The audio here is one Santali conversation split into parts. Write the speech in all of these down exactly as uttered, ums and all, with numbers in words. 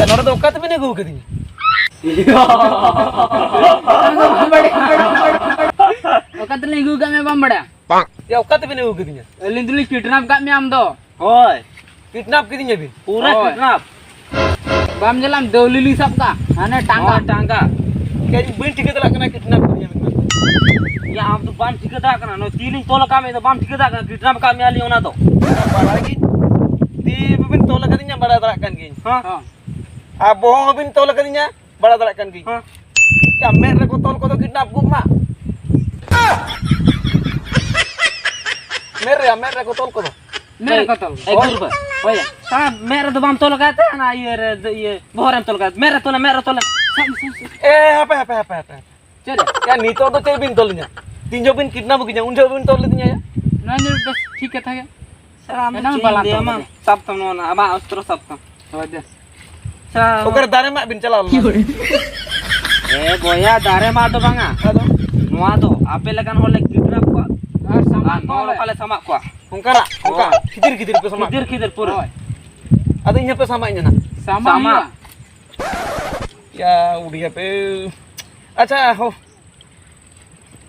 ᱱᱚᱰᱮ ᱫᱚ ᱚᱠᱟ ᱛᱮᱵᱤᱱ ᱟᱹᱜᱩ ᱠᱟᱫᱤᱧᱟ? ᱚᱠᱟ ᱛᱮᱞᱤᱧ ᱟᱹᱜᱩ ᱠᱟᱜ ᱢᱮᱭᱟ ᱵᱟᱢ ᱵᱟᱲᱟᱭᱟ? ᱭᱟ, ᱚᱠᱟ ᱛᱮᱵᱤᱱ ᱟᱹᱜᱩ ᱠᱟᱫᱤᱧᱟ? ᱟᱹᱞᱤᱧ ᱫᱚᱞᱤᱧ ᱠᱤᱰᱱᱟᱯ ᱠᱟᱜ ᱢᱮᱭᱟ ᱟᱢ ᱫᱚ᱾ ᱦᱳᱭ᱾ ᱠᱤᱰᱱᱟᱯ ᱠᱤᱫᱤᱧᱟ ᱵᱤᱱ? ᱯᱩᱨᱟᱹ ᱦᱳᱭ᱾ ᱠᱤᱰᱱᱟᱯ᱾ ᱵᱟᱢ ᱧᱮᱞᱟᱢ ᱫᱟᱹᱣᱞᱤ ᱞᱤᱧ ᱥᱟᱵ ᱠᱟᱜ, ᱦᱟᱱᱮ ᱴᱟᱸᱜᱟ᱾ ᱦᱳᱭ, ᱴᱟᱸᱜᱟ᱾ ᱤᱧ ᱵᱟᱹᱧ ᱴᱷᱤᱠᱟᱹ ᱫᱟᱲᱮᱭᱟᱜ ᱠᱟᱱᱟ ᱠᱤᱰᱱᱟᱯ ᱠᱤᱫᱤᱧᱟ ᱵᱤᱱ ᱢᱮᱱᱛᱮ᱾ ᱭᱟ, ᱟᱢ ᱫᱚ ᱵᱟᱢ ᱴᱷᱤᱠᱟᱹ ᱫᱟᱲᱮᱭᱟᱜ ᱠᱟᱱᱟ, ᱱᱚᱣᱟ ᱛᱤ ᱞᱤᱧ ᱛᱚᱞ ᱟᱠᱟᱫ ᱢᱮ ᱫᱚ ᱵᱟᱢ ᱴᱷᱤᱠᱟᱹ ᱫᱟᱲᱮᱭᱟᱜ ᱠᱟᱱᱟ, ᱠᱤᱰᱱᱟᱯ ᱟᱠᱟᱫ ᱢᱮᱭᱟ ᱞᱤᱧ ᱚᱱᱟ ᱫᱚ᱾ ᱵᱟᱲᱟᱭ ᱜᱤᱧ, ᱛᱤ ᱵᱟᱹᱵᱤᱱ ᱛᱚᱞ ᱟᱠᱟᱫᱤᱧᱟ ᱵᱟᱲᱟᱭ ᱫᱟᱲᱮᱭᱟᱜ ᱠᱟᱱ ᱜᱤᱭᱟᱹᱧ᱾ ᱦᱮᱸ᱾ ᱦᱮᱸ᱾ ᱟᱨ ᱵᱚᱦᱚᱜ ᱦᱚᱸᱵᱤᱱ ᱛᱚᱞ ᱟᱠᱟᱫᱤᱧᱟ᱾ ᱵᱟᱲᱟᱭ ᱫᱟᱲᱮᱭᱟᱜ ᱠᱟᱱ ᱜᱤᱭᱟᱹᱧ᱾ ᱦᱮᱸ᱾ ᱭᱟ, ᱢᱮᱫ ᱨᱮᱠᱚ ᱛᱚᱞ ᱠᱚᱫᱚ ᱠᱤᱰᱱᱟᱯ ᱜᱩᱯ ᱢᱟ᱾ ᱢᱮᱫ ᱨᱮ, ᱢᱮᱫ ᱨᱮᱠᱚ ᱛᱚᱞ ᱠᱚᱫᱚ᱾ ᱢᱮᱫ ᱨᱮᱠᱚ ᱛᱚᱞ᱾ ᱮᱠ ᱫᱩᱨᱵᱟ᱾ ᱦᱳᱭ᱾ ᱥᱟᱞᱟ ᱢᱮᱫ ᱨᱮᱫᱚ ᱵᱟᱢ ᱛᱚᱞ ᱟᱠᱟᱫ ᱛᱮ, ᱚᱱᱟ ᱤᱭᱟᱹ ᱨᱮ, ᱤᱭᱟᱹ, ᱵᱚᱦᱚᱜ ᱨᱮᱢ ᱛᱚᱞ ᱟᱠᱟᱫ᱾ ᱢᱮᱫ ᱨᱮ ᱛᱚᱞ, ᱢᱮᱫ ᱨᱮ ᱛᱚᱞ᱾ ᱥᱟᱵ ᱢᱮ, ᱥᱟᱵ ᱢᱮ, ᱥᱟᱵ ᱢᱮ᱾ ᱮ, ᱦᱟᱯᱮ, ᱦᱟᱯᱮ, ᱦᱟᱯᱮ, ᱦᱟᱯᱮ᱾ ᱪᱮᱫ ᱨᱮ? ᱭᱟ, ᱱᱤᱛᱚᱜ ᱫᱚ ᱪᱮᱫ ᱵᱤᱱ ᱛᱚᱞ ᱞᱤᱧᱟ? ᱛᱤᱱ ᱡᱚᱦᱚᱜ ᱵᱤᱱ ᱠᱤᱰᱱᱟᱯ ᱠᱤᱧᱟ, ᱩᱱ ᱡᱚᱦᱚᱜ ᱵᱤᱱ ᱛᱚᱞ ᱞᱤᱫᱤᱧᱟ ᱭᱟ? ᱱᱚᱣᱟ ᱫᱚ ᱵᱮᱥ ᱴᱷᱤᱠ ᱠᱟᱛᱷᱟ ᱜᱮ᱾ ᱥᱟᱞᱟ ᱟᱢ ᱫᱚ ᱮᱱᱟᱝ ᱪᱮᱫ ᱤᱧ ᱵᱟᱞᱟᱝ ᱞᱟᱹᱭ ᱛᱚᱞ ᱟᱢᱟ? ᱠᱟᱫᱮᱭᱟ᱾ ᱥᱟᱵ ᱛᱟᱢ ᱱᱚᱣᱟ ᱱᱟᱜ, ᱟᱢᱟᱜ ᱚᱥᱛᱨᱚ ᱥᱟᱵ ᱛᱟᱢ᱾ ᱦᱳᱭ ᱫᱮ᱾ ᱥᱟ-, ᱚᱠᱟᱨᱮ ᱫᱟᱨᱮ ᱢᱟᱜ ᱵᱤᱱ ᱪᱟᱞᱟᱣ ᱞᱮᱱᱟ? ᱮ ᱵᱚᱭᱦᱟ, ᱫᱟᱨᱮ ᱢᱟᱜ ᱫᱚ ᱵᱟᱝᱟ᱾ ᱟᱫᱚ? ᱱᱚᱣᱟ ᱫᱚ ᱟᱯᱮ ᱞᱮᱠᱟᱱ ᱦᱚᱲ ᱞᱮ ᱠᱤᱰᱱᱟᱯ ᱠᱚᱣᱟ᱾ ᱟᱨ ᱥᱟᱢᱟᱜ ᱟᱨ ᱱᱚᱜᱼᱚ ᱠᱚᱣᱟᱞᱮ᱾ ᱱᱚᱝᱠᱟ ᱞᱮ ᱥᱟᱢᱟᱜ ᱠᱚᱣᱟ᱾ ᱚᱱᱠᱟᱱᱟᱜ, ᱚᱱᱠᱟ ᱦᱳᱭ᱾ ᱠᱷᱤᱫᱤᱨ ᱠᱷᱤᱫᱤᱨ ᱯᱮ ᱥᱟᱢᱟᱜ ᱠᱷᱤᱫᱤᱨ ᱠᱚᱣᱟ᱾ ᱠᱷᱤᱫᱤᱨ ᱯᱩᱨᱟᱹ᱾ ᱦᱳᱭ᱾ ᱟᱫᱚ ᱤᱧ ᱦᱚᱸᱯᱮ ᱥᱟᱢᱟᱜ ᱤᱧᱟ ᱱᱟᱜ? ᱥᱟᱢᱟᱜ ᱥᱟᱢᱟᱜ᱾ ᱦᱩᱭᱩᱜᱼᱟ᱾ ᱭᱟ, ᱩᱰᱤ ᱟᱯᱮ᱾ ᱟᱪᱪᱷᱟ, ᱦᱳ᱾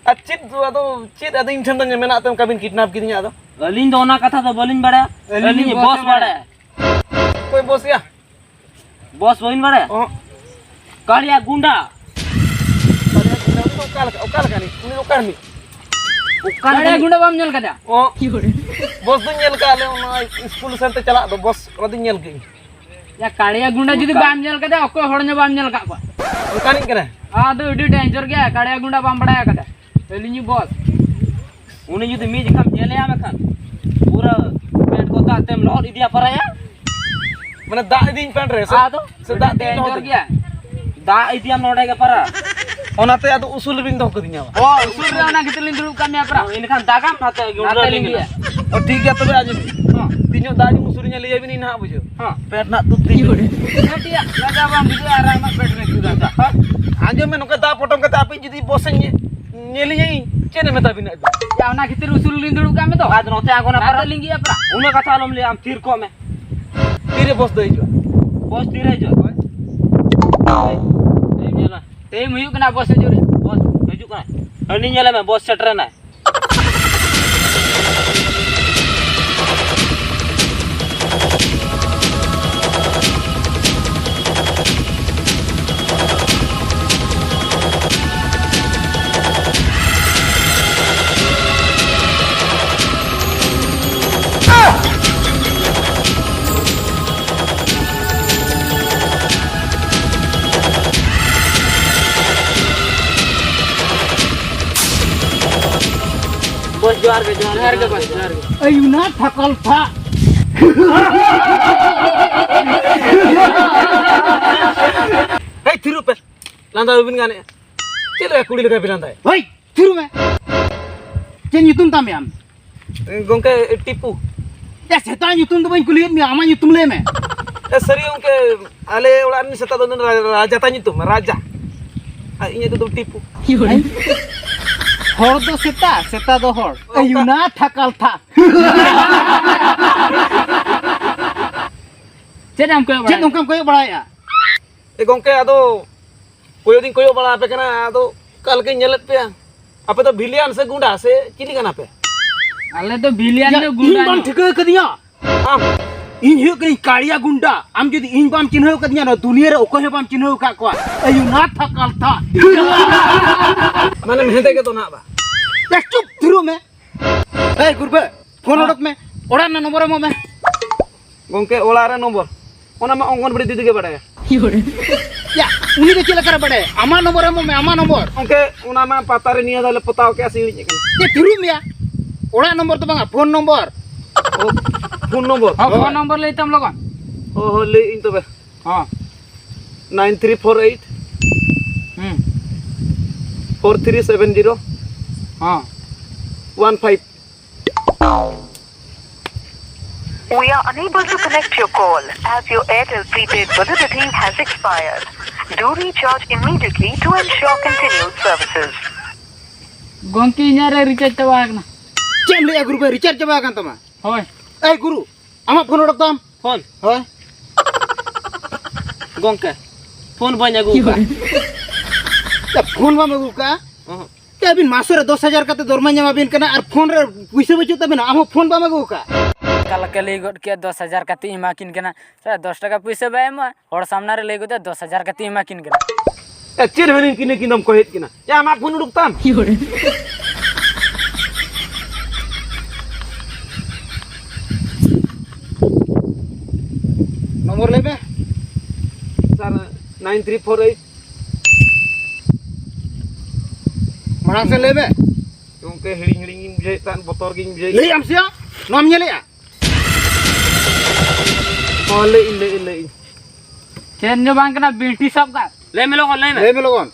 ᱟᱨ ᱪᱮᱫ ᱫᱚ ᱟᱫᱚ, ᱪᱮᱫ ᱟᱫᱚ ᱤᱧ ᱴᱷᱮᱱ ᱫᱚ ᱢᱮᱱᱟᱜ ᱛᱮ ᱚᱱᱠᱟ ᱵᱤᱱ ᱠᱤᱰᱱᱟᱯ ᱠᱤᱫᱤᱧᱟ ᱟᱫᱚ? ᱟᱹᱞᱤᱧ ᱫᱚ ᱚᱱᱟ ᱠᱟᱛᱷᱟ ᱫᱚ ᱵᱟᱹᱞᱤᱧ ᱵᱟᱲᱟᱭᱟ᱾ ᱟᱹᱞᱤᱧ ᱟᱹᱞᱤᱧ ᱵᱚᱥ ᱵᱚᱥ ᱵᱟᱲᱟᱭᱟ᱾ ᱵᱟᱲᱟᱭᱟ᱾ ᱚᱠᱚᱭ ᱵᱚᱥ ᱭᱟ? ᱵᱚᱥ ᱵᱟᱹᱵᱤᱱ ᱵᱟᱲᱟᱭᱟ? ᱚᱦᱚᱸᱜ᱾ ᱠᱟᱲᱤᱭᱟ ᱜᱩᱸᱰᱟ᱾ ᱠᱟᱲᱤᱭᱟ ᱜᱩᱸᱰᱟ ᱩᱱᱤ ᱫᱚ ᱚᱠᱟ ᱞᱮᱠᱟ, ᱚᱠᱟ ᱞᱮᱠᱟᱱᱤᱡ? ᱩᱱᱤ ᱫᱚ ᱚᱠᱟ ᱨᱤᱱᱤᱡ? ᱚᱠᱟ ᱠᱟᱲᱤᱭᱟ ᱞᱮᱠᱟᱱᱤᱡ? ᱜᱩᱸᱰᱟ ᱵᱟᱢ ᱧᱮᱞ ᱠᱟᱫᱮᱭᱟ? ᱚᱦᱚᱸᱜ᱾ ᱵᱚᱥ ᱫᱚᱧ ᱧᱮᱞ ᱠᱟᱜᱼᱟ, ᱟᱞᱮ ᱚᱱᱟ ᱤᱥᱠᱩᱞ ᱥᱮᱱ ᱛᱮ ᱪᱟᱞᱟᱜ ᱫᱚ ᱵᱚᱥ, ᱚᱱᱟ ᱫᱚᱧ ᱧᱮᱞ ᱠᱟᱜᱼᱟᱹᱧ᱾ ᱭᱟ, ᱠᱟᱲᱤᱭᱟ ᱜᱩᱸᱰᱟ ᱡᱩᱫᱤ ᱚᱱᱠᱟ᱾ ᱵᱟᱢ ᱧᱮᱞ ᱠᱟᱫᱮᱭᱟ, ᱚᱠᱚᱭ ᱦᱚᱲ ᱧᱚᱜ ᱵᱟᱢ ᱧᱮᱞ ᱠᱟᱫ ᱠᱚᱣᱟ᱾ ᱚᱱᱠᱟᱱᱤᱡ ᱠᱟᱱᱟᱭ? ᱟᱫᱚ ᱟᱹᱰᱤ ᱰᱮᱧᱡᱟᱨ ᱜᱮᱭᱟ, ᱠᱟᱲᱤᱭᱟ ᱜᱩᱸᱰᱟ ᱵᱟᱢ ᱵᱟᱲᱟᱭ ᱠᱟᱫᱟ? ᱟᱹᱞᱤᱧᱤᱡ ᱵᱚᱥ᱾ ᱩᱱᱤ ᱡᱩᱫᱤ ᱢᱤᱫ ᱡᱚᱠᱷᱟᱢ ᱧᱮᱞᱮᱭᱟ ᱢᱮᱠᱷᱟᱱ, ᱯᱩᱨᱟᱹ ᱯᱮᱱᱴ ᱠᱚ ᱫᱟᱜ ᱛᱮᱢ ᱞᱚᱦᱚᱫ ᱤᱫᱤᱭᱟ ᱯᱟᱨᱟᱭᱟ᱾ ᱢᱟᱱᱮ ᱫᱟᱜ ᱤᱫᱤᱧ ᱯᱮᱱᱴ ᱨᱮ ᱥᱮ? ᱟᱫᱚ? ᱥᱮ ᱫᱟᱜ ᱟᱹᱰᱤ ᱛᱮᱧ ᱞᱚᱦᱚᱫ ᱰᱮᱧᱡᱟᱨ ᱤᱫᱤᱭᱟ? ᱜᱮᱭᱟ᱾ ᱫᱟᱜ ᱤᱫᱤᱭᱟᱢ ᱱᱚᱰᱮ ᱜᱮ ᱯᱟᱨᱟ᱾ ᱚᱱᱟᱛᱮ ᱟᱫᱚ ᱩᱥᱩᱞ ᱨᱮᱵᱤᱱ ᱫᱚᱦᱚ ᱠᱟᱫᱤᱧᱟ᱾ ᱚ, ᱩᱥᱩᱞ ᱨᱮ ᱚᱱᱟ ᱠᱷᱟᱹᱛᱤᱨ ᱞᱤᱧ ᱫᱩᱲᱩᱵ ᱠᱟᱜ ᱢᱮᱭᱟ ᱯᱟᱨᱟ᱾ ᱚ, ᱮᱱᱠᱷᱟᱱ ᱫᱟᱜᱟᱢ ᱱᱟᱛᱮ ᱜᱮ ᱱᱟᱛᱮ ᱩᱰᱟᱹᱣ ᱞᱤᱧ ᱞᱤᱧ ᱜᱮᱭᱟ᱾ ᱚ, ᱴᱷᱤᱠ ᱜᱮᱭᱟ ᱛᱚᱵᱮ ᱟᱸᱡᱚᱢ ᱵᱤᱱ᱾ ᱦᱚᱸ᱾ ᱛᱤᱧᱚᱜ ᱫᱟᱜ ᱡᱩᱢ ᱩᱥᱩᱞ ᱧᱮᱞ ᱞᱟᱹᱭ ᱟᱵᱤᱱ ᱱᱟᱦᱟᱜ ᱵᱩᱡᱷᱟᱹᱣ᱾ ᱦᱚᱸ᱾ ᱯᱮᱱᱴ ᱱᱟᱜ ᱛᱩᱫ ᱛᱤᱧ᱾ ᱠᱟᱹᱴᱤᱡ ᱞᱟᱡᱟ ᱵᱟᱝ ᱵᱩᱡᱷᱟᱹᱜᱼᱟ ᱟᱨ ᱟᱢᱟᱜ ᱯᱮᱱᱴ ᱨᱮ ᱛᱩᱫᱟ᱾ ᱦᱚᱸ᱾ ᱟᱸᱡᱚᱢ ᱢᱮ, ᱱᱚᱝᱠᱟ ᱫᱟᱜ ᱯᱚᱴᱚᱢ ᱠᱟᱛᱮ ᱟᱯᱮ ᱡᱩᱫᱤ ᱵᱚᱥ ᱮ ᱧᱮ-, ᱧᱮᱞᱤᱧᱟᱹᱧ, ᱪᱮᱫ ᱮ ᱢᱮᱛᱟ ᱵᱤᱱᱟ ᱟᱫᱚ? ᱭᱟ, ᱚᱱᱟ ᱠᱷᱟᱹᱛᱤᱨ ᱩᱥᱩᱞ ᱞᱤᱧ ᱫᱩᱲᱩᱵ ᱠᱟᱜ ᱢᱮ ᱫᱚ᱾ ᱟᱫᱚ ᱱᱚᱛᱮ ᱟᱬᱜᱚᱱᱟ ᱱᱟᱛᱮ ᱯᱟᱨᱟ᱾ ᱞᱤᱧ ᱜᱮᱭᱟ ᱯᱟᱨᱟ᱾ ᱩᱱᱟᱹᱜ ᱠᱟᱛᱷᱟ ᱟᱞᱚᱢ ᱞᱟᱹᱭᱟ, ᱟᱢ ᱛᱷᱤᱨ ᱠᱚᱜ ᱢᱮ᱾ ᱛᱤᱨᱮ ᱵᱚᱥ ᱫᱚ ᱦᱤᱡᱩᱜᱼᱟ? ᱵᱚᱥ ᱛᱤᱨᱮ ᱦᱤᱡᱩᱜᱼᱟ? ᱴᱟᱭᱤᱢ ᱧᱮᱞ ᱢᱮ᱾ ᱴᱟᱭᱤᱢ ᱦᱩᱭᱩᱜ ᱠᱟᱱᱟ, ᱵᱚᱥ ᱦᱤᱡᱩᱜ ᱨᱮ᱾ ᱵᱚᱥ ᱦᱤᱡᱩᱜ ᱠᱟᱱᱟ᱾ ᱦᱟᱹᱱᱤ ᱧᱮᱞᱮ ᱢᱮ, ᱵᱚᱥ ᱥᱮᱴᱮᱨᱮᱱᱟᱭ᱾ ᱵᱚᱥ, ᱡᱚᱦᱟᱨ ᱜᱮ, ᱡᱚᱦᱟᱨ ᱜᱮ, ᱡᱚᱦᱟᱨ ᱜᱮ, ᱵᱚᱥ, ᱡᱚᱦᱟᱨ ᱜᱮ᱾ ᱟᱹᱭᱩᱱᱟ ᱛᱷᱟᱠᱚᱞ ᱛᱷᱟ᱾ ᱦᱮᱭ, ᱛᱷᱤᱨᱚᱜ ᱯᱮ᱾ ᱞᱟᱸᱫᱟ ᱵᱟᱹᱵᱤᱱ ᱜᱟᱱᱮᱜᱼᱟ᱾ ᱪᱮᱫ ᱞᱮᱠᱟ ᱠᱩᱲᱤ ᱞᱮᱠᱟ ᱯᱮ ᱞᱟᱸᱫᱟᱭᱟ? ᱦᱳᱭ, ᱛᱷᱤᱨᱚᱜ ᱢᱮ᱾ ᱪᱮᱫ ᱧᱩᱛᱩᱢ ᱛᱟᱢ ᱭᱟ ᱟᱢ? ᱜᱚᱝᱠᱮ, ᱴᱤᱯᱩ᱾ ᱮ, ᱥᱮᱛᱟ ᱧᱩᱛᱩᱢ ᱫᱚ ᱵᱟᱹᱧ ᱠᱩᱞᱤᱭᱮᱫ ᱢᱮᱭᱟ, ᱟᱢᱟᱜ ᱧᱩᱛᱩᱢ ᱞᱟᱹᱭ ᱢᱮ᱾ ᱮ, ᱥᱟᱹᱨᱤ ᱜᱚᱝᱠᱮ, ᱟᱞᱮ ᱚᱲᱟᱜ ᱨᱮᱱ ᱥᱮᱛᱟ ᱫᱚ ᱩᱱᱤ ᱨᱟ-, ᱨᱟᱡᱟ ᱛᱟᱭ ᱧᱩᱛᱩᱢ, ᱨᱟᱡᱟ᱾ ᱟᱨ ᱤᱧᱟᱹᱜ ᱧᱩᱛᱩᱢ ᱴᱤᱯᱩ᱾ ᱦᱚᱲ ᱫᱚ ᱥᱮᱛᱟ, ᱥᱮᱛᱟ ᱫᱚ ᱦᱚᱲ᱾ ᱚᱱᱠᱟ᱾ ᱟᱹᱭᱩᱱᱟ ᱛᱷᱟᱠᱟᱞ ᱛᱷᱟ᱾ ᱪᱮᱫ ᱮᱢ ᱠᱚᱭᱚᱜ ᱪᱮᱫ ᱵᱟᱲᱟᱭᱮᱫ? ᱱᱚᱝᱠᱟᱢ ᱠᱚᱭᱚᱜ ᱵᱟᱲᱟᱭᱮᱫᱼᱟ? ᱮ ᱜᱚᱝᱠᱮ, ᱟᱫᱚ ᱠᱚᱭᱚᱜ ᱫᱚᱧ ᱠᱚᱭᱚᱜ ᱵᱟᱲᱟ ᱟᱯᱮ ᱠᱟᱱᱟ, ᱟᱫᱚ ᱚᱠᱟ ᱞᱮᱠᱟᱧ ᱧᱮᱞᱮᱫ ᱯᱮᱭᱟ? ᱟᱯᱮ ᱫᱚ ᱵᱷᱤᱞᱤᱭᱟᱱ ᱥᱮ ᱜᱩᱸᱰᱟ ᱥᱮ ᱪᱤᱞᱤ ᱠᱟᱱᱟ ᱯᱮ? ᱟᱞᱮ ᱫᱚ ᱵᱷᱤᱞᱤᱭᱟᱱ ᱭᱟ, ᱫᱚ ᱤᱧ ᱜᱩᱸᱰᱟ ᱵᱟᱢ ᱧᱚᱜ᱾ ᱴᱷᱤᱠᱟᱹ ᱠᱟᱫᱤᱧᱟ? ᱟᱢ? ᱤᱧ ᱦᱩᱭᱩᱜ ᱠᱟᱹᱱᱟᱹᱧ ᱠᱟᱲᱤᱭᱟ ᱜᱩᱸᱰᱟ᱾ ᱟᱢ ᱡᱩᱫᱤ ᱤᱧ ᱵᱟᱢ ᱪᱤᱱᱦᱟᱹᱣ ᱠᱟᱫᱤᱧᱟ, ᱱᱚᱣᱟ ᱫᱩᱱᱤᱭᱟᱹ ᱨᱮ ᱚᱠᱚᱭ ᱦᱚᱸ ᱵᱟᱢ ᱪᱤᱱᱦᱟᱹᱣ ᱟᱠᱟᱫ ᱠᱚᱣᱟ᱾ ᱟᱭᱩ ᱱᱟ ᱛᱷᱟ ᱠᱟᱞ ᱛᱷᱟ᱾ ᱢᱟᱱᱮᱢ ᱦᱮᱸᱫᱮ ᱜᱮ ᱫᱚ ᱱᱟᱦᱟᱜ ᱵᱟ? ᱮ, ᱪᱩᱯ, ᱛᱷᱤᱨᱚᱜ ᱢᱮ᱾ ᱮᱭ ᱜᱩᱨᱵᱟᱹ, ᱯᱷᱳᱱ ᱦᱮᱸ᱾ ᱚᱰᱚᱠ ᱢᱮ᱾ ᱚᱲᱟᱜ ᱨᱮᱱᱟᱜ ᱱᱚᱢᱵᱚᱨ ᱮᱢᱚᱜ ᱢᱮ᱾ ᱜᱚᱝᱠᱮ, ᱚᱲᱟᱜ ᱨᱮ ᱱᱚᱢᱵᱚᱨ? ᱚᱱᱟ ᱢᱟ ᱚᱝᱜᱚᱱᱵᱟᱲᱤ ᱫᱤᱫᱤ ᱜᱮ ᱵᱟᱲᱟᱭᱟ᱾ ᱭᱟ, ᱩᱱᱤ ᱫᱚ ᱪᱮᱫ ᱞᱮᱠᱟᱨᱮ ᱵᱟᱲᱟᱭᱟ? ᱟᱢᱟᱜ ᱱᱚᱢᱵᱚᱨ ᱮᱢᱚᱜ ᱢᱮ, ᱟᱢᱟᱜ ᱱᱚᱢᱵᱚᱨ᱾ ᱜᱚᱝᱠᱮ, ᱚᱱᱟ ᱢᱟ ᱯᱟᱛᱟ ᱨᱮ ᱱᱤᱭᱟᱹ ᱫᱷᱟᱣ ᱞᱮ ᱯᱚᱛᱟᱣ ᱠᱮᱜᱼᱟ, ᱥᱮ ᱦᱩᱭ ᱠᱟᱱᱟ᱾ ᱮ, ᱛᱷᱤᱨᱩᱜ ᱢᱮᱭᱟ᱾ ᱚᱲᱟᱜ ᱱᱚᱢᱵᱚᱨ ᱫᱚ ᱵᱟᱝᱟ, ᱯᱷᱳᱱ ᱱᱚᱢᱵᱚᱨ᱾ ᱚ, ᱯᱷᱳᱱ ᱱᱚᱢᱵᱚᱨ? ᱦᱚᱸ, ᱦᱳᱭ᱾ ᱯᱷᱳᱱ ᱱᱚᱢᱵᱚᱨ ᱞᱟᱹᱭ ᱛᱟᱢ ᱞᱚᱜᱚᱱ᱾ ᱦᱚᱸ, ᱦᱚᱸ, ᱞᱟᱹᱭ ᱤᱧ ᱛᱚᱵᱮ᱾ ᱦᱚᱸ᱾ Nine three four eight ᱦᱩᱸ᱾ Four three seven zero ᱦᱚᱸ᱾ One five᱾ We are unable to connect your call as your Airtel prepaid validity has expired. Do recharge immediately to ensure continued services. ᱜᱚᱝᱠᱮ, ᱤᱧᱟᱹᱜ ᱨᱮ ᱨᱤᱪᱟᱨᱡᱽ ᱪᱟᱵᱟ ᱟᱠᱟᱱᱟ᱾ ᱪᱮᱫ ᱮᱢ ᱞᱟᱹᱭᱮᱜᱼᱟ ᱜᱩᱨᱩ ᱵᱷᱟᱭ, ᱨᱤᱪᱟᱨᱡᱽ ᱪᱟᱵᱟ ᱟᱠᱟᱱ ᱛᱟᱢᱟ? ᱦᱳᱭ᱾ ᱮᱭ ᱜᱩᱨᱩ, ᱟᱢᱟᱜ ᱯᱷᱳᱱ ᱚᱰᱚᱠ ᱛᱟᱢ᱾ ᱯᱷᱳᱱ? ᱦᱳᱭ᱾ ᱯᱷᱳᱱ ᱵᱟᱹᱧ ᱟᱹᱜᱩ ᱟᱠᱟᱫ᱾ ᱪᱮᱫ ᱯᱷᱳᱱ ᱵᱟᱢ ᱟᱹᱜᱩ ᱟᱠᱟᱫ? ᱚᱦᱚᱸ᱾ ᱪᱮᱫ ᱟᱹᱵᱤᱱ ᱢᱟᱥ ᱨᱮ ᱫᱚᱥ ᱦᱟᱡᱟᱨ ᱠᱟᱛᱮ ᱫᱚᱨᱢᱟᱧ ᱮᱢᱟ ᱵᱤᱱ ᱠᱟᱱᱟ ᱟᱨ ᱯᱷᱳᱱ ᱨᱮ ᱯᱩᱭᱥᱟᱹ ᱵᱟᱹᱪᱩᱜ ᱛᱟᱵᱤᱱᱟ, ᱟᱢ ᱦᱚᱸ ᱯᱷᱳᱱ ᱵᱟᱢ ᱟᱹᱜᱩ ᱟᱠᱟᱫ? ᱚᱠᱟ ᱞᱮᱠᱟ ᱞᱟᱹᱭ ᱜᱚᱫ ᱠᱮᱫ, ᱫᱚᱥ ᱦᱟᱡᱟᱨ ᱠᱟᱛᱮ ᱮᱢᱟ ᱠᱤᱱ ᱠᱟᱱᱟ᱾ ᱥᱟᱞᱟ ᱫᱚᱥ ᱴᱟᱠᱟ ᱯᱩᱭᱥᱟᱹ ᱵᱟᱭ ᱮᱢᱚᱜᱼᱟ, ᱦᱚᱲ ᱥᱟᱢᱱᱟ ᱨᱮ ᱞᱟᱹᱭ ᱜᱚᱫ, ᱫᱚᱥ ᱦᱟᱡᱟᱨ ᱠᱟᱛᱮ ᱮᱢᱟ ᱠᱤᱱ ᱠᱟᱱᱟ᱾ ᱮ, ᱪᱮᱫ ᱦᱩᱭ ᱞᱮᱱ ᱠᱤᱱ ᱠᱤᱱ ᱫᱚᱢ ᱠᱚᱭᱮᱫ ᱠᱤᱱᱟ? ᱭᱟ, ᱟᱢᱟᱜ ᱯᱷᱳᱱ ᱩᱰᱩᱠ ᱛᱟᱢ᱾ ᱱᱚᱢᱵᱚᱨ ᱞᱟᱹᱭ ᱢᱮ᱾ ᱥᱟᱨ, ᱱᱟᱭᱤᱱ ᱛᱷᱨᱤ ᱯᱷᱳᱨ ᱮᱭᱤᱴ᱾ ᱢᱟᱲᱟᱝ ᱥᱮᱫ ᱞᱟᱹᱭ ᱢᱮ᱾ ᱜᱚᱢᱠᱮ, ᱦᱤᱲᱤᱧ ᱦᱤᱲᱤᱧ ᱜᱤᱧ ᱵᱩᱡᱷᱟᱹᱣᱮᱫ ᱛᱟᱦᱮᱸᱫ, ᱵᱚᱛᱚᱨ ᱜᱤᱧ ᱵᱩᱡᱷᱟᱹᱣᱮᱫ᱾ ᱞᱟᱹᱭ ᱟᱢ ᱥᱮ ᱭᱟ? ᱱᱚᱣᱟᱢ ᱧᱮᱞᱮᱜᱼᱟ? ᱦᱚᱸ, ᱞᱟᱹᱭ ᱤᱧ, ᱞᱟᱹᱭ ᱤᱧ, ᱞᱟᱹᱭ ᱤᱧ᱾ ᱪᱮᱫ ᱧᱚᱜ ᱵᱟᱝ ᱠᱟᱱᱟ, ᱵᱤᱱᱴᱷᱤ ᱥᱟᱵ ᱠᱟᱜ᱾ ᱞᱟᱹᱭ ᱢᱮ ᱞᱚᱜᱚᱱ, ᱞᱟᱹᱭ ᱢᱮ᱾ ᱞᱟᱹᱭ ᱢᱮ ᱞᱚᱜᱚᱱ᱾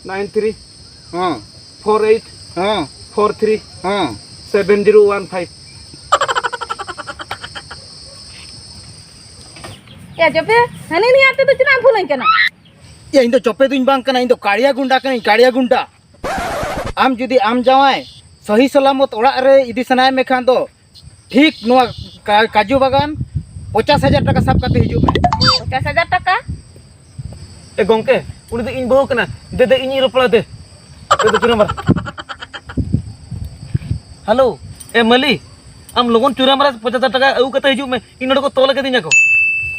ᱱᱟᱭᱤᱱ ᱛᱷᱨᱤ ᱦᱚᱸ᱾ ᱯᱷᱳᱨ ᱮᱭᱤᱴ ᱦᱚᱸ᱾ ᱯᱷᱳᱨ ᱛᱷᱨᱤ ᱦᱚᱸ᱾ Seven zero one five. ᱮ ᱪᱚᱯᱮ, ᱦᱟᱹᱱᱤ ᱱᱤᱭᱟᱹ ᱟᱛᱳ ᱫᱚ ᱪᱮᱫᱟᱜ ᱮᱢ ᱯᱷᱳᱱᱟᱹᱧ ᱠᱟᱱᱟ? ᱮ, ᱤᱧ ᱫᱚ ᱪᱚᱯᱮ ᱫᱩᱧ ᱵᱟᱝ ᱠᱟᱱᱟ, ᱤᱧ ᱫᱚ ᱠᱟᱲᱤᱭᱟ ᱜᱩᱱᱰᱟ ᱠᱟᱹᱱᱟᱹᱧ, ᱠᱟᱲᱤᱭᱟ ᱜᱩᱱᱰᱟ᱾ ᱟᱢ ᱡᱩᱫᱤ ᱟᱢ ᱡᱟᱶᱟᱭ ᱥᱚᱦᱤ ᱥᱟᱞᱟᱢᱚᱛ ᱚᱲᱟᱜ ᱨᱮ ᱤᱫᱤ ᱥᱟᱱᱟᱭᱮᱫ ᱢᱮ ᱠᱷᱟᱱ ᱫᱚ, ᱴᱷᱤᱠ ᱱᱚᱣᱟ ᱠᱟ-, ᱠᱟᱡᱩ ᱵᱟᱜᱟᱱ ᱯᱚᱪᱟᱥ ᱦᱟᱡᱟᱨ ᱴᱟᱠᱟ ᱥᱟᱵ ᱠᱟᱛᱮ ᱦᱤᱡᱩᱜ ᱢᱮ᱾ ᱯᱚᱪᱟᱥ ᱦᱟᱡᱟᱨ ᱴᱟᱠᱟ? ᱮ ᱜᱚᱝᱠᱮ, ᱩᱱᱤ ᱫᱚ ᱤᱧ ᱵᱟᱹᱦᱩ ᱠᱟᱱᱟ᱾ ᱫᱮ, ᱫᱮ, ᱤᱧᱤᱧ ᱨᱚᱯᱚᱲᱟ, ᱫᱮ᱾ ᱫᱮ, ᱫᱮ, ᱛᱤᱱᱟᱹᱜ ᱢᱟᱨ-, ᱦᱮᱞᱳ, ᱮ ᱢᱟᱹᱞᱤ, ᱟᱢ ᱞᱚᱜᱚᱱ ᱪᱩᱨᱟᱢᱵᱟᱨᱟ ᱯᱚᱪᱟᱥ ᱦᱟᱡᱟᱨ ᱴᱟᱠᱟ ᱟᱹᱜᱩ ᱠᱟᱛᱮ ᱦᱤᱡᱩᱜ ᱢᱮ, ᱤᱧ ᱱᱚᱰᱮ ᱠᱚ ᱛᱚᱞ ᱟᱠᱟᱫᱤᱧᱟ ᱠᱚ᱾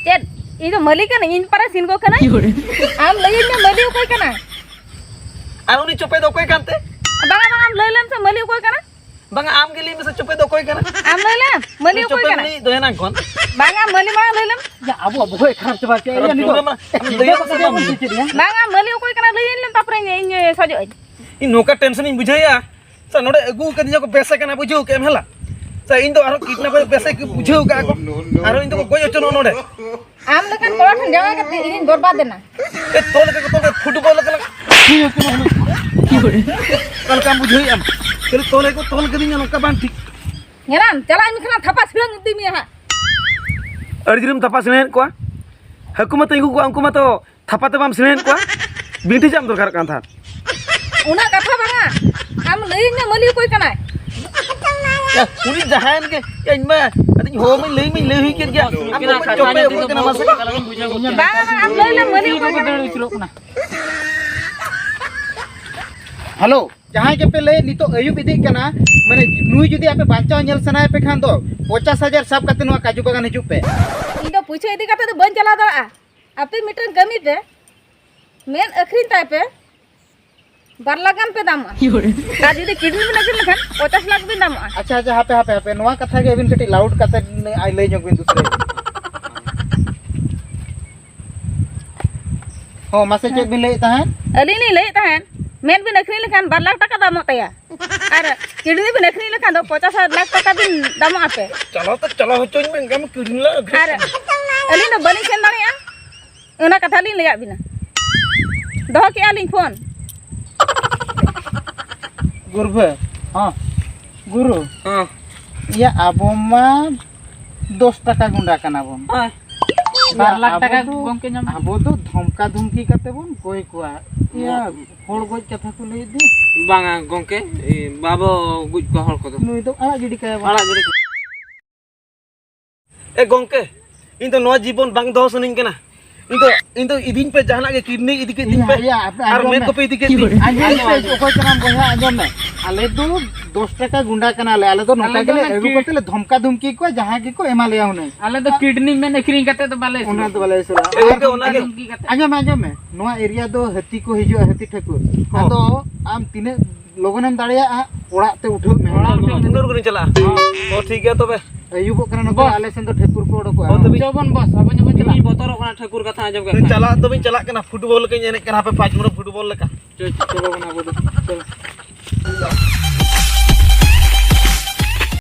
ᱪᱮᱫ? ᱤᱧ ᱫᱚ ᱢᱟᱹᱞᱤ ᱠᱟᱹᱱᱟᱹᱧ, ᱤᱧ ᱯᱟᱨᱟ ᱥᱤᱱ ᱠᱚ ᱠᱟᱹᱱᱟᱹᱧ? ᱟᱢ ᱞᱟᱹᱭᱟᱹᱧ ᱢᱮ, ᱢᱟᱹᱞᱤ ᱚᱠᱚᱭ ᱠᱟᱱᱟ? ᱟᱨ ᱩᱱᱤ ᱪᱚᱯᱮ ᱫᱚ ᱚᱠᱚᱭ ᱠᱟᱱᱛᱮ? ᱵᱟᱝᱟ, ᱵᱟᱝᱟ, ᱟᱢ ᱞᱟᱹᱭ ᱞᱮᱢ ᱥᱮ, ᱢᱟᱹᱞᱤ ᱚᱠᱚᱭ ᱠᱟᱱᱟ? ᱵᱟᱝᱟ, ᱟᱢ ᱜᱮ ᱞᱟᱹᱭ ᱢᱮᱥᱮ, ᱪᱚᱯᱮ ᱫᱚ ᱚᱠᱚᱭ ᱠᱟᱱᱟ? ᱟᱢ ᱞᱟᱹᱭ ᱞᱮᱢ, ᱢᱟᱹᱞᱤ ᱩᱱᱤ ᱚᱠᱚᱭ ᱪᱚᱯᱮ ᱠᱟᱱᱟ? ᱩᱱᱤ ᱫᱚ ᱦᱮᱱᱟᱝ ᱠᱷᱚᱱ᱾ ᱵᱟᱝᱟ, ᱢᱟᱹᱞᱤ ᱢᱟᱲᱟᱝ ᱞᱟᱹᱭ ᱞᱮᱢ᱾ ᱭᱟ, ᱟᱵᱚᱣᱟᱜ ᱵᱚᱦᱚᱜ ᱮ ᱠᱷᱟᱨᱟᱯ ᱪᱟᱵᱟ ᱠᱮᱜᱼᱟ, ᱟᱨ ᱭᱟ, ᱱᱤᱛᱚᱜ᱾ ᱯᱩᱨᱟᱹ ᱢᱟ, ᱟᱢ ᱞᱟᱹᱭ ᱢᱮᱥᱮ, ᱵᱟᱢ ᱞᱟᱹᱭ᱾ ᱵᱟᱝᱟ, ᱢᱟᱹᱞᱤ ᱚᱠᱚᱭ ᱠᱟᱱᱟ? ᱞᱟᱹᱭᱟᱹᱧ ᱞᱮᱢ, ᱛᱟᱨᱯᱚᱨᱮ ᱤᱧ, ᱤᱧ ᱥᱟᱡᱚᱜ ᱟᱹᱧ᱾ ᱤᱧ ᱱᱚᱝᱠᱟ ᱴᱮᱱᱥᱚᱱ ᱤᱧ ᱵᱩᱡᱷᱟᱹᱣᱮᱫᱼᱟ᱾ ᱥᱟ, ᱱᱚᱰᱮ ᱟᱹᱜᱩ ᱠᱟᱹᱫᱤᱧᱟ ᱠᱚ, ᱵᱮᱥᱮ ᱠᱟᱱᱟ, ᱵᱩᱡᱷᱟᱹᱣ ᱠᱮᱫ ᱮᱢ ᱦᱮᱞᱟ᱾ ᱥᱟ, ᱤᱧ ᱫᱚ ᱟᱨᱦᱚᱸ ᱠᱤᱰᱱᱟᱯ ᱵᱮᱥᱮ ᱠᱚ ᱵᱩᱡᱷᱟᱹᱣ ᱠᱟᱜᱼᱟ ᱠᱚ᱾ ᱟᱨᱦᱚᱸ ᱤᱧ ᱫᱚᱠᱚ ᱜᱚᱡ ᱦᱚᱪᱚ ᱱᱚᱜᱼᱟ ᱱᱚᱰᱮ᱾ ᱟᱢ ᱞᱮᱠᱟᱱ ᱠᱚᱲᱟ ᱴᱷᱮᱱ ᱡᱟᱶᱟᱭ ᱠᱟᱛᱮ ᱤᱧᱤᱧ ᱵᱚᱨᱵᱟᱫ ᱮᱱᱟ᱾ ᱮ, ᱛᱚᱞ ᱞᱮᱠᱟ ᱠᱚ ᱛᱚᱞ ᱠᱮᱫ, ᱯᱷᱩᱴᱵᱚᱞ ᱞᱮᱠᱟ ᱞᱟᱝ ᱚᱠᱟ ᱞᱮᱠᱟᱢ ᱵᱩᱡᱷᱟᱹᱣᱮᱫᱼᱟ? ᱠᱷᱟᱹᱞᱤ ᱛᱚᱞ ᱜᱮᱠᱚ ᱛᱚᱞ ᱠᱟᱹᱫᱤᱧᱟ, ᱱᱚᱝᱠᱟ ᱵᱟᱝ ᱴᱷᱤᱠ᱾ ᱧᱮᱞᱟᱢ, ᱪᱟᱞᱟᱜ ᱟᱹᱧ ᱢᱮᱠᱷᱟᱱ ᱛᱷᱟᱯᱟ ᱥᱤᱲᱟᱹᱝ ᱤᱫᱤ ᱢᱮᱭᱟ ᱦᱟᱸᱜ᱾ ᱟᱹᱰᱤ ᱡᱳᱨᱮᱢ ᱛᱷᱟᱯᱟ ᱥᱤᱲᱟᱹᱝᱮᱫ ᱠᱚᱣᱟ᱾ ᱦᱟᱹᱠᱩ ᱢᱟᱛᱚ ᱤᱧ ᱜᱚᱜᱚ ᱠᱚᱣᱟ, ᱩᱱᱠᱩ ᱢᱟᱛᱚ ᱛᱷᱟᱯᱟ ᱛᱮ ᱵᱟᱢ ᱥᱮᱬᱟᱭᱮᱫ ᱠᱚᱣᱟ? ᱵᱤᱱᱴᱷᱤ ᱪᱮᱫ ᱮᱢ ᱫᱚᱨᱠᱟᱨᱚᱜ ᱠᱟᱱ ᱛᱟᱦᱮᱸᱫ? ᱩᱱᱟᱹᱜ ᱠᱟᱛᱷᱟ ᱵᱟᱝᱟ, ᱟᱢ ᱞᱟᱹᱭᱟᱹᱧ ᱢᱮ ᱢᱟᱹᱞᱤ ᱚᱠᱚᱭ ᱠᱟᱱᱟᱭ? ᱭᱟ, ᱩᱱᱤ ᱡᱟᱦᱟᱸᱭᱮᱱ ᱜᱮ, ᱭᱟ, ᱤᱧ ᱢᱟ, ᱟᱫᱚᱧ ᱦᱚᱦᱚ ᱢᱟᱧ ᱞᱟᱹᱭ ᱢᱟᱧ ᱞᱟᱹᱭ ᱦᱩᱭ ᱠᱮᱫ ᱜᱮᱭᱟ᱾ ᱟᱢ ᱫᱚ ᱪᱚᱯᱮ ᱚᱠᱚᱭ ᱠᱟᱱᱟ ᱢᱟᱥᱮ? ᱵᱟᱝ, ᱟᱢ ᱞᱟᱹᱭ ᱞᱮᱢ, ᱢᱟᱹᱱᱤ ᱚᱠᱚᱭ ᱠᱟᱱᱟ? ᱦᱮᱞᱳ, ᱡᱟᱦᱟᱸᱭ ᱜᱮᱯᱮ ᱞᱟᱹᱭ, ᱱᱤᱛᱚᱜ ᱟᱹᱭᱩᱵ ᱤᱫᱤᱜ ᱠᱟᱱᱟ, ᱢᱟᱱᱮ ᱱᱩᱭ ᱡᱩᱫᱤ ᱟᱯᱮ ᱵᱟᱧᱪᱟᱣ ᱧᱮᱞ ᱥᱟᱱᱟᱭᱮᱫ ᱯᱮ ᱠᱷᱟᱱ ᱫᱚ ᱯᱚᱧᱪᱟᱥ ᱦᱟᱡᱟᱨ ᱥᱟᱵ ᱠᱟᱛᱮ ᱱᱚᱣᱟ ᱠᱟᱡᱩ ᱵᱟᱜᱟᱱ ᱦᱤᱡᱩᱜ ᱯᱮ᱾ ᱤᱧ ᱫᱚ ᱯᱩᱭᱥᱟᱹ ᱤᱫᱤ ᱠᱟᱛᱮ ᱫᱚ ᱵᱟᱹᱧ ᱪᱟᱞᱟᱣ ᱫᱟᱲᱮᱭᱟᱜᱼᱟ᱾ ᱟᱯᱮ ᱢᱤᱫᱴᱟᱝ ᱠᱟᱹᱢᱤ ᱯᱮ, ᱢᱮᱫ ᱟᱹᱠᱷᱨᱤᱧ ᱛᱟᱭ ᱯᱮ, ᱵᱟᱨ ᱞᱟᱠᱷ ᱜᱟᱱ ᱯᱮ ᱫᱟᱢᱚᱜᱼᱟ᱾ ᱟᱨ ᱡᱩᱫᱤ ᱠᱤᱰᱱᱤ ᱵᱤᱱ ᱟᱹᱠᱷᱨᱤᱧ ᱞᱮᱠᱷᱟᱱ ᱯᱚᱧᱪᱟᱥ ᱞᱟᱠᱷ ᱵᱤᱱ ᱫᱟᱢᱚᱜᱼᱟ᱾ ᱟᱪᱪᱷᱟ, ᱟᱪᱪᱷᱟ, ᱦᱟᱯᱮ, ᱦᱟᱯᱮ, ᱦᱟᱯᱮ, ᱱᱚᱣᱟ ᱠᱟᱛᱷᱟ ᱜᱮ ᱟᱹᱵᱤᱱ ᱠᱟᱹᱴᱤᱡ ᱞᱟᱣᱩᱰ ᱠᱟᱛᱮ ᱟᱭ ᱞᱟᱹᱭ ᱧᱚᱜ ᱵᱤᱱ ᱫᱩᱥᱨᱟᱹ᱾ ᱦᱚᱸ, ᱢᱟᱥᱮ ᱪᱮᱫ ᱵᱤᱱ ᱞᱟᱹᱭᱮᱫ ᱛᱟᱦᱮᱸᱫ? ᱟᱹᱞᱤᱧ ᱞᱤᱧ ᱞᱟᱹᱭᱮᱫ ᱛᱟᱦᱮᱸᱫ, ᱢᱮᱫ ᱵᱤᱱ ᱟᱹᱠᱷᱨᱤᱧ ᱞᱮᱠᱷᱟᱱ ᱵᱟᱨ ᱞᱟᱠᱷ ᱴᱟᱠᱟ ᱫᱟᱢᱚᱜ ᱛᱟᱭᱟ, ᱟᱨ ᱠᱤᱰᱱᱤ ᱵᱤᱱ ᱟᱹᱠᱷᱨᱤᱧ ᱞᱮᱠᱷᱟᱱ ᱫᱚ ᱯᱚᱧᱪᱟᱥ ᱞᱟᱠᱷ ᱴᱟᱠᱟ ᱵᱤᱱ ᱫᱟᱢᱚᱜ ᱟᱯᱮ᱾ ᱪᱟᱞᱟᱣ ᱛᱚ ᱪᱟᱞᱟᱣ ᱦᱚᱪᱚᱧ ᱢᱮ, ᱮᱱᱠᱷᱟᱱ ᱠᱤᱰᱱᱤ ᱞᱟᱝ ᱟᱹᱠᱷᱨᱤᱧ᱾ ᱟᱨ ᱟᱹᱞᱤᱧ ᱫᱚ ᱵᱟᱹᱞᱤᱧ ᱥᱮᱱ ᱫᱟᱲᱮᱭᱟᱜᱼᱟ᱾ ᱚᱱᱟ ᱠᱟᱛᱷᱟ ᱞᱤᱧ ᱞᱟᱹᱭᱟᱫ ᱵᱤᱱᱟ᱾ ᱫᱚᱦᱚ ᱠᱮᱜᱼᱟ ᱞᱤᱧ ᱯᱷᱳᱱ᱾ ᱜᱩᱨᱵᱷᱟᱹ᱾ ᱦᱚᱸ᱾ ᱜᱩᱨᱩ᱾ ᱦᱚᱸ᱾ ᱤᱭᱟᱹ, ᱟᱵᱚ ᱢᱟ ᱫᱚᱥ ᱴᱟᱠᱟ ᱜᱩᱸᱰᱟ ᱠᱟᱱᱟ ᱵᱚᱱ᱾ ᱦᱳᱭ᱾ ᱤᱭᱟᱹ, ᱵᱟᱨ ᱞᱟᱠᱷ ᱟᱵᱚ ᱴᱟᱠᱟ ᱫᱚ, ᱜᱚᱝᱠᱮ ᱧᱟᱢ᱾ ᱟᱵᱚ ᱫᱚ ᱫᱷᱚᱢᱠᱟ ᱫᱷᱩᱢᱠᱤ ᱠᱟᱛᱮ ᱵᱚᱱ ᱜᱚᱡ ᱠᱚᱣᱟ᱾ ᱤᱭᱟᱹ, ᱦᱚᱸ᱾ ᱦᱚᱲ ᱜᱚᱡ ᱠᱟᱛᱷᱟ ᱠᱚ ᱞᱟᱹᱭᱮᱫ ᱫᱚ᱾ ᱵᱟᱝᱟ ᱜᱚᱝᱠᱮ, ᱮ, ᱵᱟᱵᱚ ᱜᱚᱡ ᱠᱚᱣᱟ ᱦᱚᱲ ᱠᱚᱫᱚ᱾ ᱱᱩᱭ ᱫᱚ ᱟᱲᱟᱜ ᱜᱤᱰᱤ ᱠᱟᱭᱟ ᱵᱚᱱ᱾ ᱟᱲᱟᱜ ᱜᱤᱰᱤ ᱠᱚ᱾ ᱮ ᱜᱚᱝᱠᱮ, ᱤᱧ ᱫᱚ ᱱᱚᱣᱟ ᱡᱤᱵᱚᱱ ᱵᱟᱝ ᱫᱚᱦᱚ ᱥᱟᱱᱟᱧ ᱠᱟᱱᱟ᱾ ᱤᱧ ᱫᱚ, ᱤᱧ ᱫᱚ ᱤᱫᱤᱧ ᱯᱮ, ᱡᱟᱦᱟᱱᱟᱜ ᱜᱮ ᱠᱤᱰᱱᱤ ᱤᱫᱤ ᱠᱮᱫ ᱛᱤᱧ ᱯᱮ, ᱤᱭᱟ, ᱤᱭᱟ, ᱟᱯᱮ ᱟᱨ ᱟᱸᱡᱚᱢ ᱢᱮᱫ ᱢᱮ᱾ ᱠᱚᱯᱮ ᱤᱫᱤ ᱠᱮᱫ ᱛᱤᱧ᱾ ᱟᱸᱡᱚᱢ ᱢᱮ, ᱚᱠᱚᱭ ᱠᱟᱱᱟᱢ ᱵᱚᱭᱦᱟ, ᱟᱸᱡᱚᱢ ᱢᱮ᱾ ᱟᱞᱮ ᱫᱚ ᱫᱚᱥ ᱴᱟᱠᱟ ᱜᱩᱸᱰᱟ ᱠᱟᱱᱟᱞᱮ, ᱟᱞᱮ ᱫᱚ ᱱᱚᱝᱠᱟ ᱟᱞᱮ ᱫᱚ ᱜᱮᱞᱮ ᱚᱱᱟ ᱟᱹᱜᱩ ᱠᱤ- ᱠᱟᱛᱮ ᱞᱮ ᱫᱷᱚᱢᱠᱟ ᱫᱷᱩᱢᱠᱤ ᱠᱚᱣᱟ, ᱡᱟᱦᱟᱸ ᱜᱮᱠᱚ ᱮᱢᱟ ᱞᱮᱭᱟ ᱦᱩᱱᱟᱹᱝ᱾ ᱟᱞᱮ ᱫᱚ ᱠᱤᱰᱱᱤ ᱢᱮᱫ ᱟᱹᱠᱷᱨᱤᱧ ᱠᱟᱛᱮ ᱫᱚ ᱵᱟᱞᱮ ᱚᱱᱟ ᱟᱹᱥᱩᱞᱚᱜ᱾ ᱫᱚ ᱵᱟᱞᱮ ᱟᱹᱥᱩᱞᱚᱜᱼᱟ᱾ ᱫᱷᱚᱢᱠᱟ ᱫᱷᱩᱢᱠᱤ ᱠᱟᱛᱮ᱾ ᱟᱸᱡᱚᱢ ᱢᱮ, ᱟᱸᱡᱚᱢ ᱢᱮ, ᱱᱚᱣᱟ ᱮᱨᱤᱭᱟ ᱫᱚ ᱦᱟᱹᱛᱤ ᱠᱚ ᱦᱤᱡᱩᱜᱼᱟ, ᱦᱟᱹᱛᱤ ᱴᱷᱟᱹᱠᱩᱨ᱾ ᱦᱚᱸ᱾ ᱟᱫᱚ ᱟᱢ ᱛᱤᱱᱟᱹᱜ ᱞᱚᱜᱚᱱᱮᱢ ᱫᱟᱲᱮᱭᱟᱜᱼᱟ, ᱚᱲᱟᱜ ᱛᱮ ᱩᱴᱷᱟᱹᱜ ᱢᱮ᱾ ᱚᱲᱟᱜ ᱩᱴᱷᱟᱹᱜ ᱢᱮ᱾ ᱩᱱᱟᱹᱜ ᱨᱮᱜᱮ ᱪᱟᱞᱟᱜᱼᱟ᱾ ᱦᱚᱸ᱾ ᱚ, ᱴᱷᱤᱠ ᱜᱮᱭᱟ ᱛᱚᱵᱮ᱾ ᱟᱹᱭᱩᱵᱚᱜ ᱠᱟᱱᱟ ᱱᱚᱛᱮ, ᱵᱚᱥ᱾ ᱟᱞᱮ ᱥᱮᱱ ᱫᱚ ᱴᱷᱟᱹᱠᱩᱨ ᱠᱚ ᱚᱰᱚᱠᱚᱜᱼᱟ᱾ ᱦᱚᱸ, ᱛᱚᱵᱮ᱾ ᱪᱚ ᱵᱚᱱ ᱵᱚᱥ, ᱟᱵᱚ ᱧᱚᱜ ᱵᱚᱱ ᱪᱟᱞᱟᱜᱼᱟ᱾ ᱤᱧ ᱵᱚᱛᱚᱨᱚᱜ ᱠᱟᱱᱟ ᱴᱷᱟᱹᱠᱩᱨ ᱠᱟᱛᱷᱟ ᱟᱸᱡᱚᱢ ᱠᱮᱫ ᱠᱷᱟᱱ᱾ ᱪᱟᱞᱟᱜ ᱫᱚᱵᱤᱱ ᱪᱟᱞᱟᱜ ᱠᱟᱱᱟ, ᱯᱷᱩᱴᱵᱚᱞ ᱞᱮᱠᱟᱧ ᱮᱱᱮᱡ ᱠᱟᱱᱟ, ᱦᱟᱯᱮ ᱯᱟᱸᱪ ᱢᱤᱱᱤᱴ ᱯᱷᱩᱴᱵᱚᱞ ᱞᱮᱠᱟ᱾ ᱪᱚ, ᱪᱚ, ᱪᱚᱞᱚ ᱵᱚᱱ ᱟᱵᱚ ᱫᱚ, ᱪᱚᱞᱚ᱾